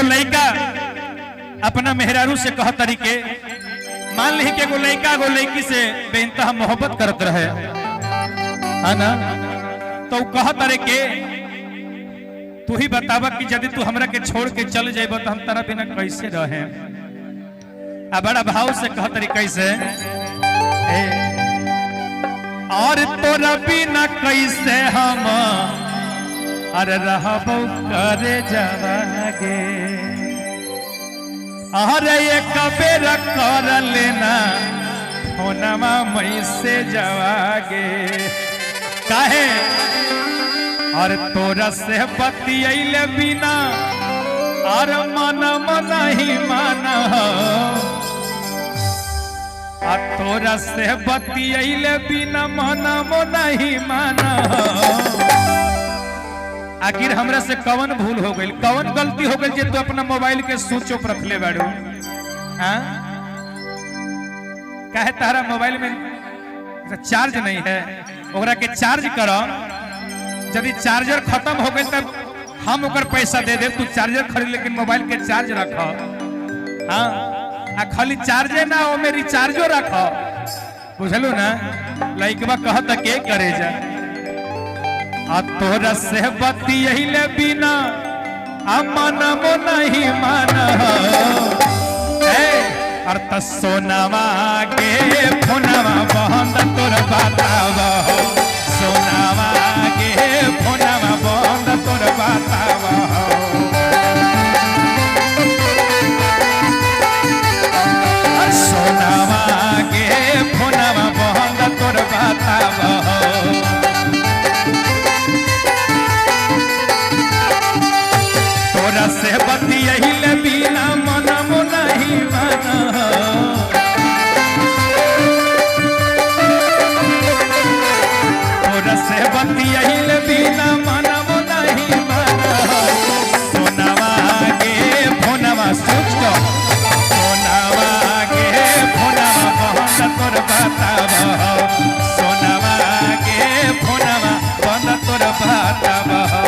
लड़का अपना मेहरारू से कह तरीके, मान ली कि एगो लड़का एगो लड़की से बेइंतहा मोहब्बत करत रहे, है ना? तो उ कह तरीके, तू ही बतावा कि यदि तू हमरा के छोड़ के चल जाइब तो हम तारा बिना कैसे रहे। आ बड़ा भाव से कह तरी कैसे, ए, और तोरा बिना कैसे हम अरे रहबो करे जावागे, अरे एक बेर कर लेना फोनमा मैं से जवागे। काहे और तोरा से बतियैले बिना और मन मन ही मान, आ तोरा से बतियैले बिना मन मन ही मान। आखिर हमरा से कवन भूल हो गई, कवन गलती हो गई जे तू अपना मोबाइल के स्विच ऑफ रखले बाड़ू? हाँ, काहे तारा मोबाइल में चार्ज नहीं है? ओकरा के चार्ज करो। यदि चार्जर खत्म हो गई तब हम ओकर पैसा दे दे, तू चार्जर खरीद, लेकिन मोबाइल के चार्ज रख। हाँ, आ खाली चार्जे ना ओमे रिचार्जो रख, बुझलू ना? लइकवा कहत के करे जा, आ तोरा से बतियैले बिना आ मनमो नहीं मान। ए और त सोनावा के फोनवा बंद तोर बतावा हो, सोनावा के फोनवा बंद तोर बतावा हो। सोनावा के फोनवा बंद तोर बतावा हो। तोरा से बतियैले बिना मनमो नहीं मान। तोरा से बतियैले बिना मनमो नहीं मान। सोनावा के फोनवा स्विच ऑफ, सोनावा के फोनवा बंद तोर बतावा हो, सोनावा के फोनवा बंद तोर बतावा हो।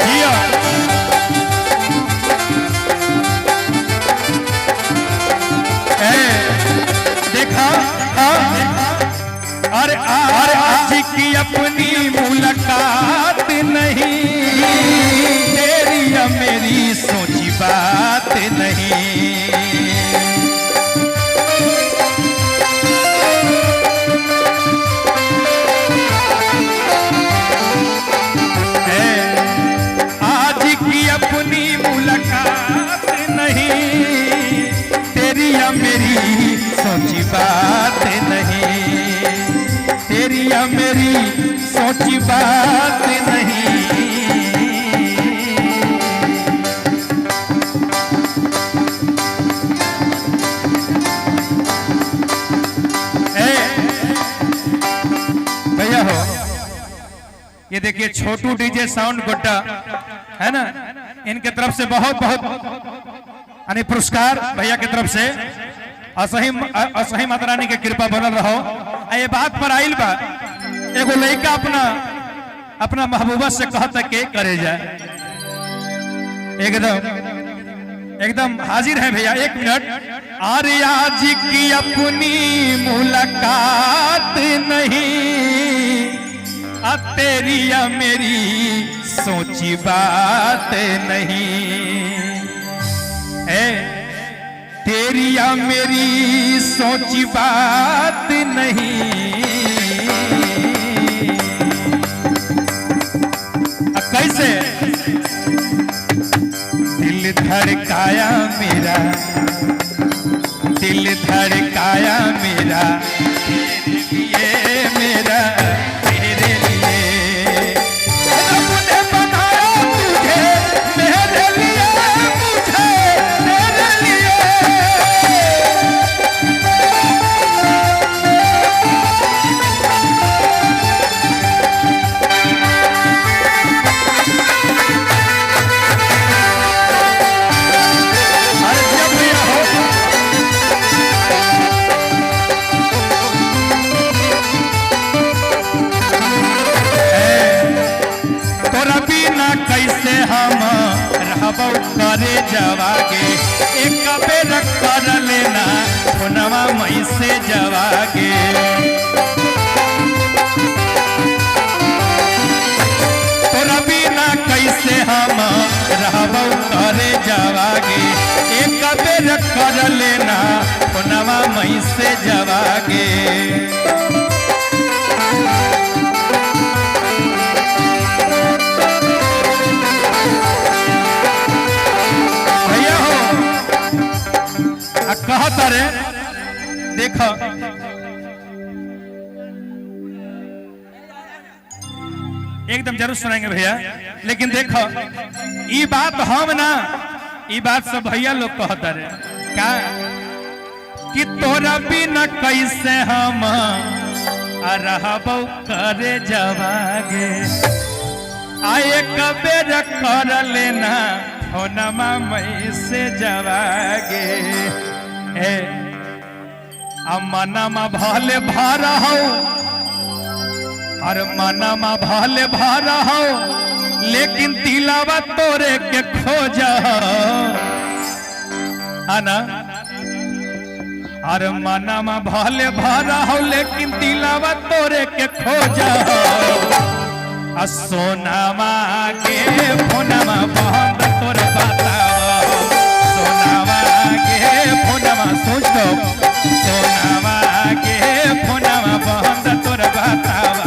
जिया ए देखा, हाँ, अरे अरे आज की अपनी मुलाकात नहीं, तेरी या मेरी सोची बात नहीं। ए, आज की अपनी मुलाकात नहीं, तेरी या मेरी सोची बात नहीं, तेरी या मेरी सोची बात नहीं। ए, भैया हो, ये देखिए छोटू डीजे साउंड गोड्डा है ना, इनके तरफ से बहुत बहुत यानी पुरस्कार भैया के तरफ से। असही असही माता रानी के कृपा बनल रहो। आ ये बात पर आइल बा, एगो लड़का अपना अपना महबूबा से कहता के करे जाए, एकदम एकदम हाजिर है भैया, एक मिनट। अरे आज की अपनी मुलाकात नहीं, आ तेरी या मेरी सोची बात नहीं। ए तेरी या मेरी सोची बात नहीं। आ कैसे दिल धड़काया मेरा, दिल धड़काया मेरा तेरे लिए, मेरा तेरे लिए। रब ने बनाया तुझे मेरे लिए, मुझे तेरे लिए। जवागे, एक बेर कर लेना फोनवा मई से जवागे। तोरा बिना कैसे हम रहबौ करे जवागे, एक बेर कर लेना फोनवा मई से जवागे। भैया हो आ कहता रे देख एकदम जरूर सुनाएंगे भैया, लेकिन देखो ई बात हम ना, ई बात सब भैया लोग कहता रे का कि तोरा बिना कैसे हम रहबौ करे जवागे, आए कबेर कर लेना फोनमा मई से जवागे। ए आ मनमा भले भारा हो, अरे मनमा भले भारा हो, लेकिन दिलावा तोरे के खोज आना। अरे मनमा भले भारा हो, लेकिन दिलावा तोरे के खोज। आ सोनामा के फोनमा बंद तोर बताव, सोनामा के फोनमा सोच दो, सोनामा के फोनमा बंद तोर बताव,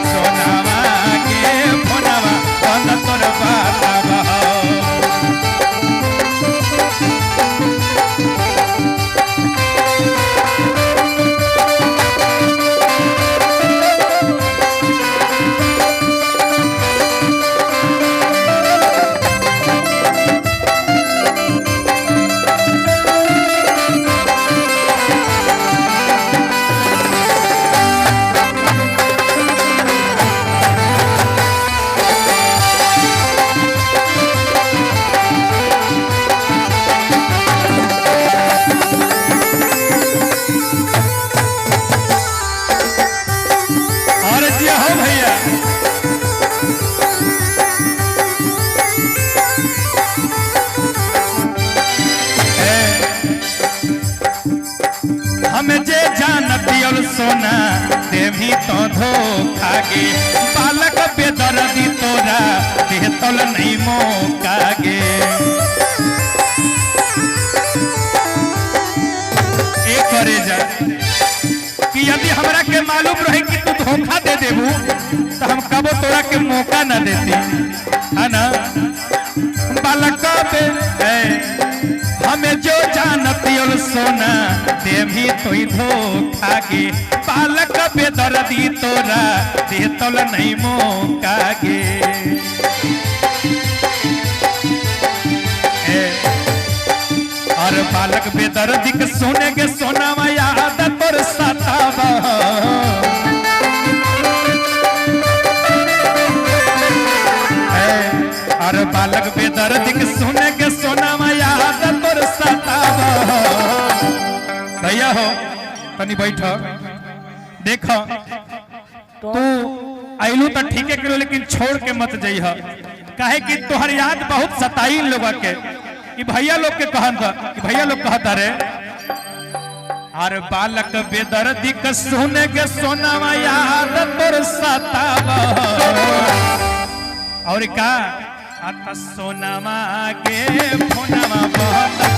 सोनामा के फोनमा बंद तोर बताव। और जी हो भैया ए, हम जे जानती और सोना देवी तो धोखा गे, बालक बेदर्दी तोरा देहतल नहीं मौका गे। ए करे जा कि यदि हमरा के मालूम रहे कि तू धोखा दे देबू तो हम कबो तोरा के मौका ना देती, है ना। बालक बे हमें जो जानती और सोना देवी तो धोखा गे, बालक बेदर्दी तोरा देतल नहीं मौका गे। ए, और बालक बेदर्दी के सोने के सोना याद तोर सतावा। और बालक बेदर्दी के सोने के सोना याद तोर सतावा। भैया हो तनी बैठ देख, तू आइलू तो ठीके करो, लेकिन छोड़ के मत जइह, काहे कि तोहर याद बहुत सताई लोग के। कि भैया लोग के कहन था कि भैया लोग कहता रे, अरे बालक बेदर्दी के सोने के सोना याद तोर सतावा। और का अत सोनामा के फोनमा बंद